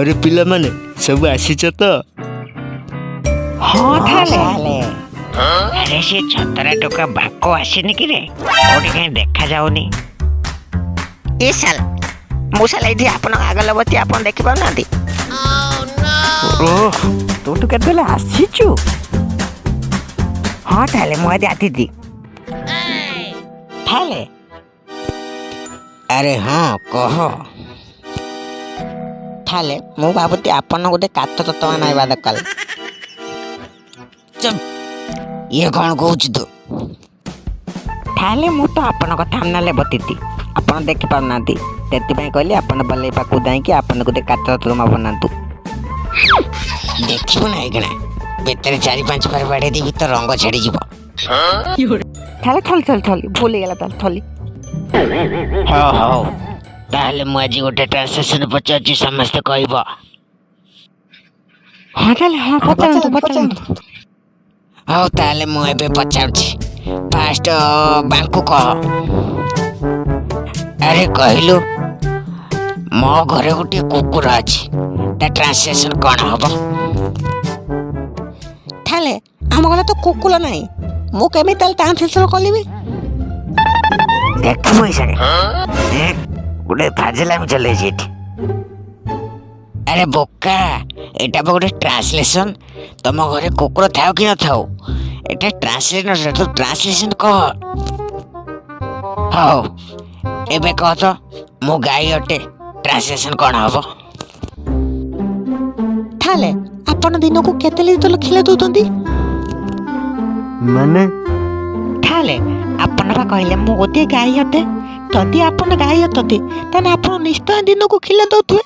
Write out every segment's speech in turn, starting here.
ହଉରେ ପିଲାମାନେ, ସବୁ ଆସିଛ ତ? ହଁ ତାହେଲେ। ଆରେ, ସେ ଛତରା ଟୋକା ବାକ ଆସିନି କି ରେ? କୋଉଠି କାହିଁ ଦେଖା ଯାଉନି। ଏ ସାଲା, ମୁଁ ସାଲା ଏଇଠି ଆପଣଙ୍କ ଆଗରେ ବସି, ଆପଣ ଦେଖିପାରୁନାହାନ୍ତି? ଓହ, ତୁ ତ କେତେବେଳେ ଆସିଛୁ? ହଁ ତାହେଲେ, ମୁଁ ଆଜି ଆସିଛି ତାହେଲେ। ଆରେ ହଁ, କହ। ତାହେଲେ ମୁଁ ଭାବୁଛି ଆପଣ ଗୋଟେ କାଚ ଚଷମା ନେବା ଦରକାର। ଚୁପ୍! ଇଏ କ'ଣ କହୁଛୁ ତୁ? ତାହେଲେ ମୁଁ ତ ଆପଣଙ୍କ ସାମ୍ନାରେ ବସିଛି, ଆପଣ ଦେଖିପାରୁନାହାନ୍ତି। ସେଥିପାଇଁ କହିଲି ଆପଣ ବଲେଇ ପାଖକୁ ଯାଇକି ଆପଣ ଗୋଟେ କାଚ ଚଷମା ବନାନ୍ତୁ। ଦେଖିବୁ ନା, ଏଇଖିଣା ବେତରେ ଚାରି ପାଞ୍ଚ ପାର ବାଡ଼େଇ ଦେବି, ତ ରଙ୍ଗ ଛାଡ଼ିଯିବ। ତାହେଲେ ଥଲି ଥଲି ଥଲି, ଭୁଲ ହେଇଗଲା ତାହେଲେ, ଥଲି। ହଉ ହଉ, ତାହେଲେ ମୁଁ ଆଜି ଗୋଟେ ଟ୍ରାନ୍ସଲେସନ ପଚାରୁଛି, ସମସ୍ତେ କହିବ। ହଁ ତାହେଲେ, ହଁ, ପଚାରନ୍ତୁ ପଚାରନ୍ତୁ। ହଉ ତାହେଲେ, ମୁଁ ଏବେ ପଚାରୁଛି। ଫାଷ୍ଟ ବାଙ୍କୁ କହ। ଆରେ କହିଲୁ, ମୋ ଘରେ ଗୋଟିଏ କୁକୁର ଅଛି, ତା ଟ୍ରାନ୍ସଲେସନ କ'ଣ ହବ? ତାହେଲେ ଆମ ଘରେ ତ କୁକୁର ନାହିଁ, ମୁଁ କେମିତି ତାହେଲେ ଟ୍ରାନ୍ସଲେସନ୍ କଲିବି? ଦେଖିବୁ ଏଇ ଗୋଟେ ଫାଜିଲାମି ଚଲେଇଛି ଏଠି। ଆରେ ବୋକା, ଏଇଟା ବା ଗୋଟେ ଟ୍ରାନ୍ସଲେସନ। ତମ ଘରେ କୁକୁର ଥାଉ କି ନଥାଉ, ଏଇଟା ଟ୍ରାନ୍ସଲେସନ, ତୁ ଟ୍ରାନ୍ସଲେସନ କହ। ହଉ, ଏବେ କହ ତ, ମୁଁ ଗାଈ ଅଟେ, ଟ୍ରାନ୍ସଲେସନ କ'ଣ ହବ? ତାହେଲେ ଆପଣ ଦିନକୁ କେତେ ଲିଟର କ୍ଷୀର ଦଉଛନ୍ତି? ମାନେ? ତାହେଲେ ଆପଣ ବା କହିଲେ ମୁଁ ଗୋଟିଏ ଗାଈ ଅଟେ। ଯଦି ଆପଣ ଗାଈ ଅଟନ୍ତି, ତାହେଲେ ଆପଣ ନିଶ୍ଚୟ ଦିନକୁ କ୍ଷୀର ଦଉଥିବେ।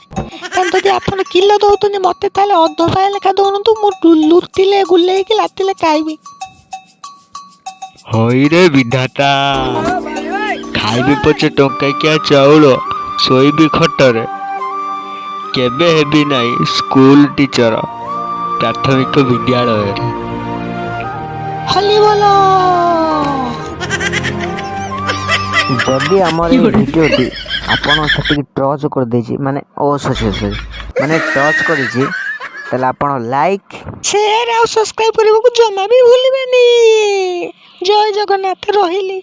ତାହେଲେ ଯଦି ଆପଣ କିଲୋ ଦଉଛନ୍ତି ମୋତେ, ତାହେଲେ ଅଧ ପାଏ ଲେଖା ଦଉନନ୍ତୁ, ମୁଁ ଲୁଟିଲେ ଗୁଲେଇକି ଲାତିଲେ ଖାଇବି। ହଇରେ ବିଧାତା, ଖାଇବି ପଛେ ଟଙ୍କାକିଆ ଚାଉଳ, ଶୋଇବି ଖଟରେ, କେବେ ହେବି ନାହିଁ ସ୍କୁଲ ଟିଚର ପ୍ରାଥମିକ ବିଦ୍ୟାଳୟରେ। ହଲି ବୋଲ। ଯଦି ଆମର ଏଇ ଭିଡ଼ିଓଟି ଆପଣ ସେତିକି ଟଚ୍ କରିଦେଇଛି, ମାନେ ଓ ସରି ସରି, ମାନେ ଟଚ୍ କରିଛି, ତାହେଲେ ଆପଣ ଲାଇକ୍, ସେୟାର ଆଉ ସବସ୍କ୍ରାଇବ୍ କରିବାକୁ ଜମା ବି ଭୁଲିବେନି। ଜୟ ଜଗନ୍ନାଥ, ରହିଲି।